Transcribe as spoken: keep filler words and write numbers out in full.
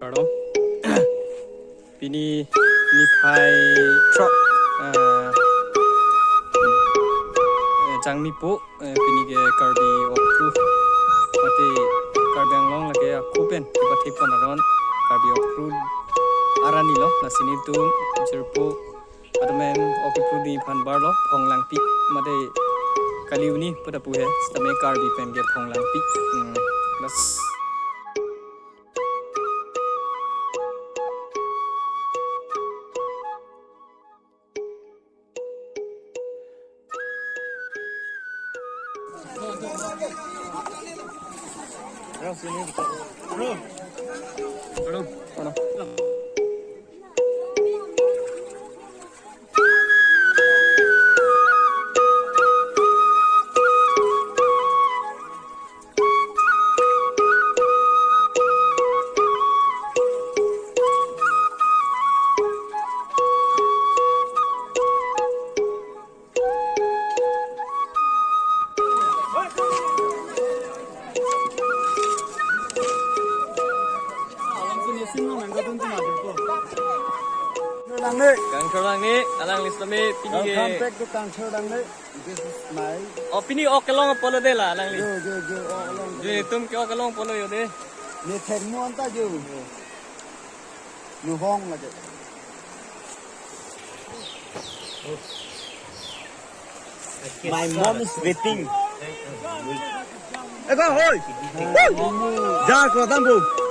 Pardon. Pini niphai throk, eh, eh, Jangmi po, eh, pini ke Karbi Okru. Mate Karbi Anglong lake ako pen, kepathepon aron Karbi Okru arni lo, lasi nelitum jirpo atum en Okru ding aphan barlo, Phonglangpi, mate kali uni pada pu he, sitame Karbi pen ke Phonglangpi. Hmm, bas. Nangne. Kangthor nangne, alangli sitame pini ke. Welcome back to Kangthor nangne. This is my. Oh, pini ok kelong apotlo de la, alangli. Jo, jo, jo, ok kelong. Jo, itum ke ok kelong apotlo jo de. Ne thek mo anta jo. Nu hong lagi. My mom is waiting. Eko, hoi. Woo! Ja, ko tambu.